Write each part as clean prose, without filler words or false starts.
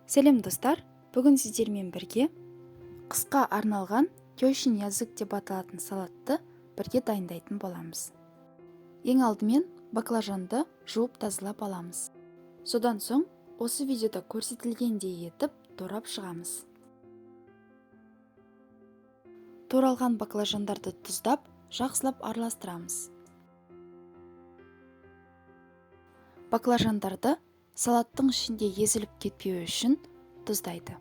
Сәлем, достар! Бүгін сіздермен бірге қысқа арналған тещин язык деп аталатын салатты бірге дайындайтын боламыз. Ең алдымен баклажанды жуып тазалап аламыз. Содан соң осы видеода көрсетілгендей етіп турап шығамыз. Туралған баклажандарды тұздап, жақсылап араластырамыз. Баклажандарды салаттың ішінде езіліп кетпеуі үшін тұздайды.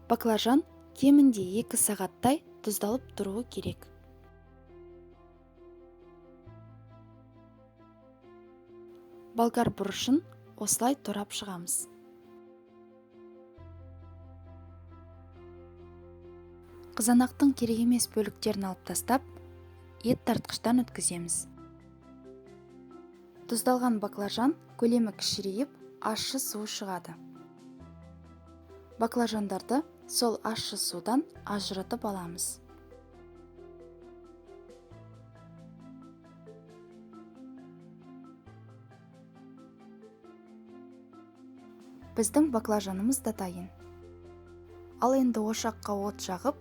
Баклажан кемінде 2 сағаттай тұздалып тұруы керек. Болгар бұрышын осылай турап шығамыз. Қызанақтың керек емес бөліктерін алып тастап, ет тартқыштан өткіземіз. Тұздалған баклажан көлемі кішірейіп, ащы суы шығады. Баклажандарды сол ащы судан ажыратып аламыз. Біздің баклажанымыз да дайын. Ал енді ошаққа от жағып,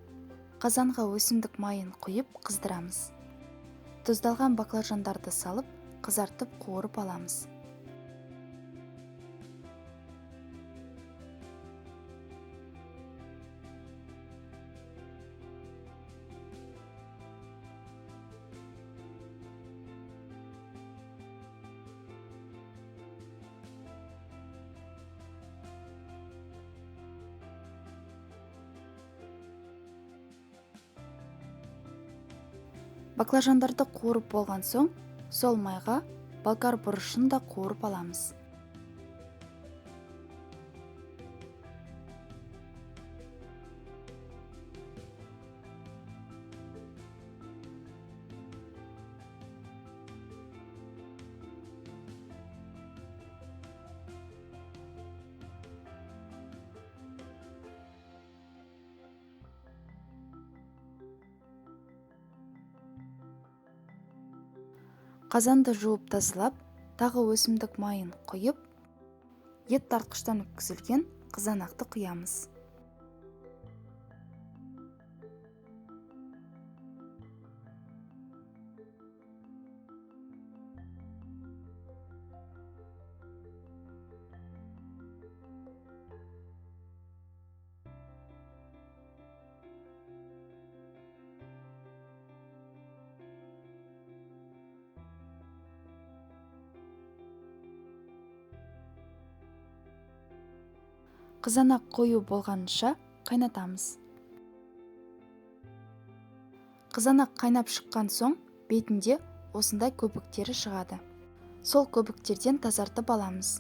қазанға өсімдік майын құйып қыздырамыз. Тұздалған баклажандарды салып, қызартып қуырып аламыз. Баклажандарды қуырып болған соң, сол майға болгар бұрышын да қуырып аламыз. Қазанды жуып тазалап, тағы өсімдік майын құйып, ет тартқыштан өткізілген қызанақты құямыз. Қызанақ қою болғанша қайнатамыз. Қызанақ қайнап шыққан соң бетінде осындай көбіктері шығады. Сол көбіктерден тазартып аламыз.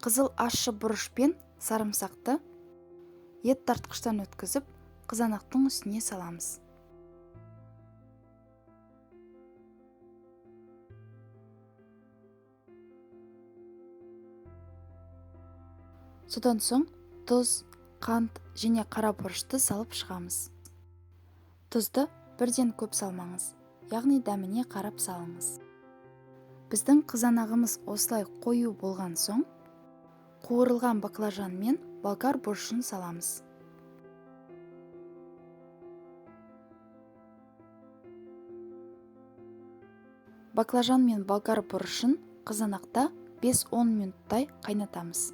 Қызыл ащы бұрыш пен сарымсақты ет тартқыштан өткізіп, қызанақтың үстіне саламыз. Содан соң тұз, қант және қара бұрышты салып шығамыз. Тұзды бірден көп салмаңыз, яғни дәміне қарап салыңыз. Біздің қызанағымыз осылай қою болған соң, қуырылған баклажан мен болгар бұрышын саламыз. Баклажан мен болгар бұрышын қызанақта 5-10 минуттай қайнатамыз.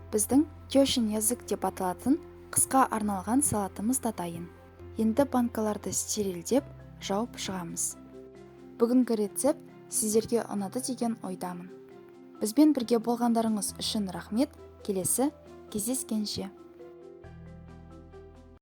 Біздің тещин язык деп аталатын қысқа арналған салатымыз да дайын. Енді банкаларды стерилдеп, жауып шығамыз. Бүгінгі рецепт сіздерге ұнады деген ойдамын. Бізбен бірге болғандарыңыз үшін рахмет. Келесі кездескенше.